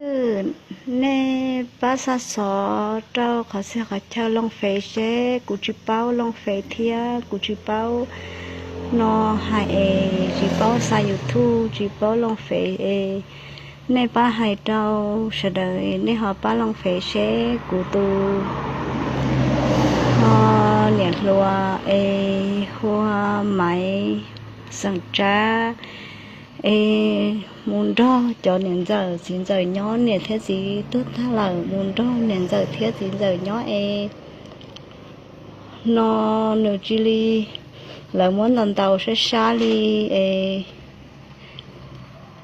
Tus nej pab xa xov rau qhov txhia qhov chaw looj fem seb, kuv tsis paub looj fem thiab kuv tsis paub no hais es tsis paub xa YouTube, tsis paub looj fem es nej pab hais rau sawv daws, nej ho pab looj fem seb kuv tus no niam hluas es hu ua Maiv xeem Tsab es mus nrog cov niam ntxawm txiv ntxawm nyob, niam thiab txiv tuag tag lawm, mus nrog niam ntxawm thiab txiv ntxawm nyob es no nws cia li, lawv muab ntaus ntaus sab sab li es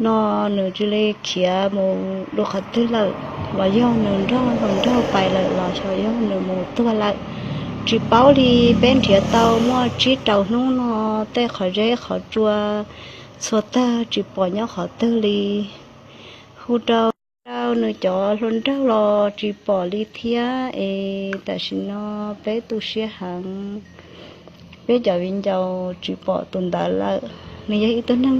no nws cia li khiav mus dua qhov twg lawm, los yog nws nrog hluas nraug pais lawm los xyov yog nws mus tuag lawm, tsis paub li. Peb nrhiav tau muaj tsib rau hnub no, tej qhov zeb qhov tsua txhua tag tsis pom nyob qhov twg li. Hu rau rau nws cov hluas nraug los tsis pom li thiab es tam sim no peb tu siab heev. Peb cov viv ncaus tsis pom tus ntawd lawm. Nws yog ib tug neeg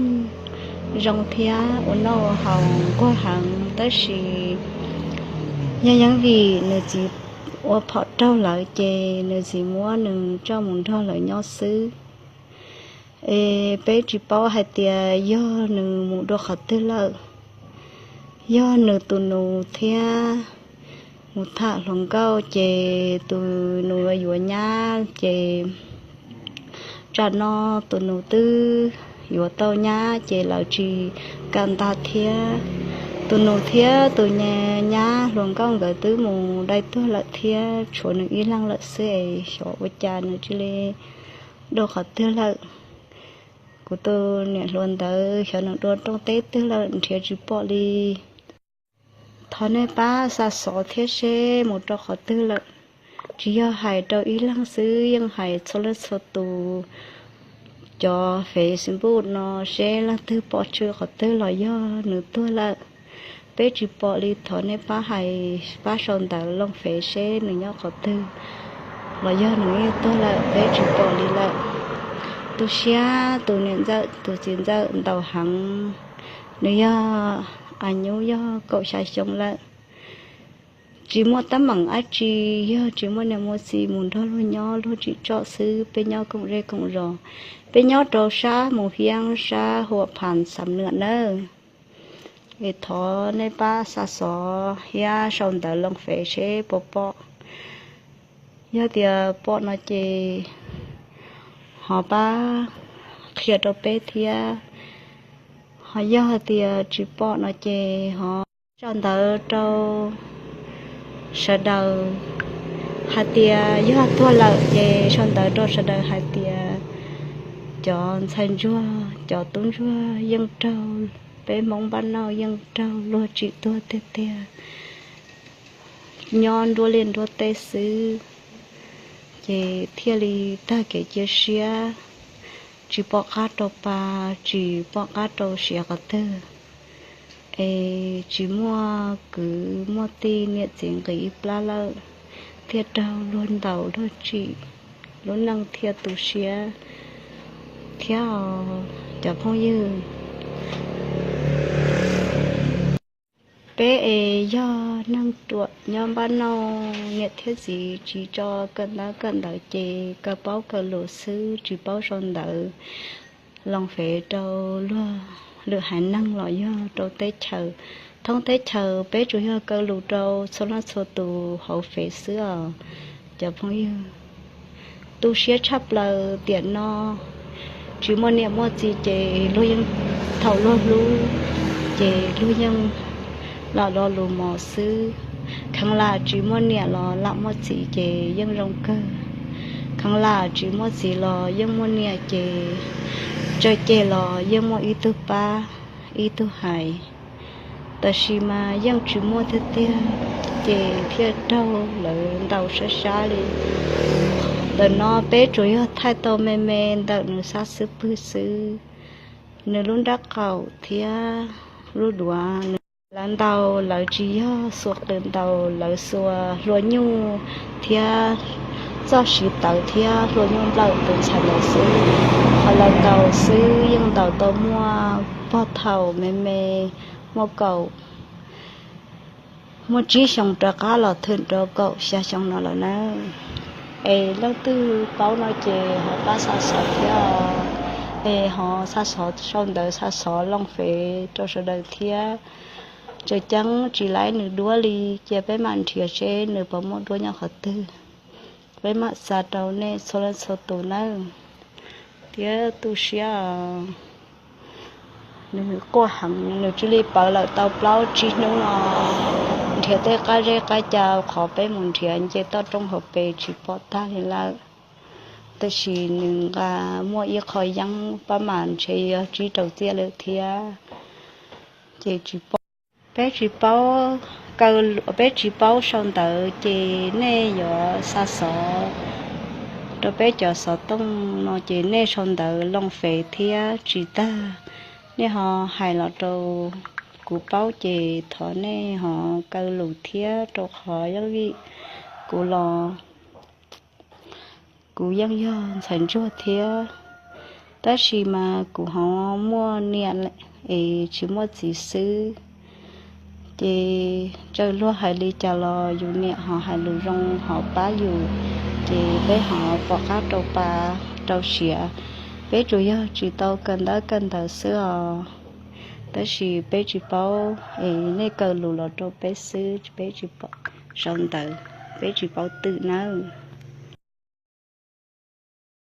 zoo thiab ua noj ua haus nquag heev, tab sis yog yeeb vim nws txiv ua phom raug lawm ces nws txiv muab nws coj mus nrog lawv nyob xwb. Es peb tsis paub hais tias yog nws mus dua qhov twg lawm, yog nws tus nus thiab mus tham hluas nkauj ces tus nus yuav nyab ces tsam no tus nus twb yuav tau nyab ces lawv tsis kam ntag thiab. Tus nus thiab tus nyab hluas nkauj nkawd twb mus dai tuag lawm thiab, tshuav nws ib leeg lawm xwb es xyov ua cas nws cia li dua qhov twg lawm. Kuv tus niam hluas ntawd xyov nws dua rooj teb twg lawm nrhiav tsis pom li. Thov nej pab xa xov thiab seb mus rau qhov twg lawm. Tsis yog hais rau ib leeg xwb, yeej hais txhua leej txhua tus cov Facebook no seb leej twg pom tshwm qhov twg los yog nws tuag lawm. Peb tsis pom li, thov nej pab hais pab sau ntawv looj fem seb nws nyob qhov twg los yog nws yeej tuag lawm, peb tsis pom li lawm. Tu siab tus niam ntxawm tus txiv ntxawm ntaus heev, nws yog a nyuj yog kaum xya xyoo lawm. Tsis muaj teeb meem dab tsi, yog tsis muaj niam muaj txiv mus nrog luag nyob luag tsim txom xwb. Peb nyob koom zej koom zos, peb nyob rau sab Mus Hiab sab Hua Phas Xam Nuam nawb. Es thov nej pab xa xov thiab sau ntawv looj fem seb puas pom. Yog tias pom no ces ho pab qhia rau peb thiab. Ho yog hais tias tsis pom no ces ho sau ntawv rau sawv daws hais tias yog tuag lawm ces sau ntawv rau sawv daws hais tias cov ntxhais ntsuag cov tub ntsuag yeej raug, peb Hmoob npaj nauj yeej raug luag tsim tuag tiag tiag, nyob nruab liaj nruab teb xwb, ces thiaj li tag kev cia siab, tsis pom qab rau pa, tsis pom qab rau siav qhov twg, es tsis muaj kwv muaj tij niam txiv nqis ib plab lawm, thiaj raug luag ntaus luag tsim, lub neej thiaj tu siab thiab os cov phooj ywg. Peb es yog neeg ruam nyob npaj nauj, niam thiab txiv tsis tso kawm ntawv kawm ntawv ces kawm paub kawm lus xwb, tsis paub sau ntawv looj fem rau luag lwm haiv neeg los yog rau teb chaws. Thoob teb chaws peb tsuas yog kaw lus rau txhua leej txhua tus hauv fem xwb os cov phooj ywg. Tu siab tshaj plaws tiam no, tsis muaj niam muaj txiv ces luag yeej, thaum luag hlub ces luag yeej lam lo lus mos xwb. Kheev lam tsis muaj niam los lam muaj txiv ces yeej zoo kawg. Kheev lam tsis muaj txiv los yeej muaj niam ces tsawg ceg los yeej muaj ib tug pab ib tug hais. Tab sis mas yeej tsis muaj tiag tiag, ces thiaj raug lawv ntaus sab sab li. Ntawm no peb tsuas yog thaij tau me me ntawm nws sab xub pwg xwb. Nws lub nrab qaum thiab lub duav nws, lawv ntaus lawv tsis yog xuas qws ntaus, lawv xuas hlua nyuj thiab txoj siv tawv thiab hlua nyuj nplawm tus ntxhais ntawd xwb. Qhov lawv ntaus xwb yeej ntaus tau muaj pog thaum me me, muaj kaum Muaj tsib xyoo rov qab los thwm rau kaum xya xyoo no lawm nawb. Es leej twg paub no ces ho pab xa xov thiab, es ho xa xov sau ntawv xa xov looj fem rau sawv daws thiab. Tseem ceeb tsis laib nws duab li, cia peb mam nrhiav seb nws puas muaj duab nyob qhov twg, peb mam xa rau nej txhua leej txhua tus nawb. Thiab tu siab, nws quaj heev, nws cia li pawv lawm tau plaub tsib hnub no, nrhiav tej qab zeb qab ca qhov peb mus nrhiav nce toj roob hauv pes tsis pom tag li lawm. Tab sis nws nqa muaj ib qho yeeb pab mas ntshe yog tsib rau txiaj lawm thiab, ces tsis pom. Peb tsis paub, peb tsis paub sau ntawv ces nej yuav xa xov rau peb cov xov tooj no ces nej sau ntawv looj fem thiab tsis tag, nej ho hais los rau kuv paub ces thov nej ho kaw lus thiab rau qhov yeej vim kuv los kuv yeej yog ntxhais ntsuag thiab, tab sis mas kuv ho muaj niam es tsis muaj txiv xwb. Ces txawm luag hais li cas los yus niam ho hais lus zoo ho pab yus, ces peb ho pom qab rau pa rau siav. Peb tsuas yog tsis tau kawm ntawv kawm ntawv xwb os, tab sis peb tsis paub es nej kaw lus los rau peb xwb, peb tsis pom sau ntawv, peb tsis paub twm nawb.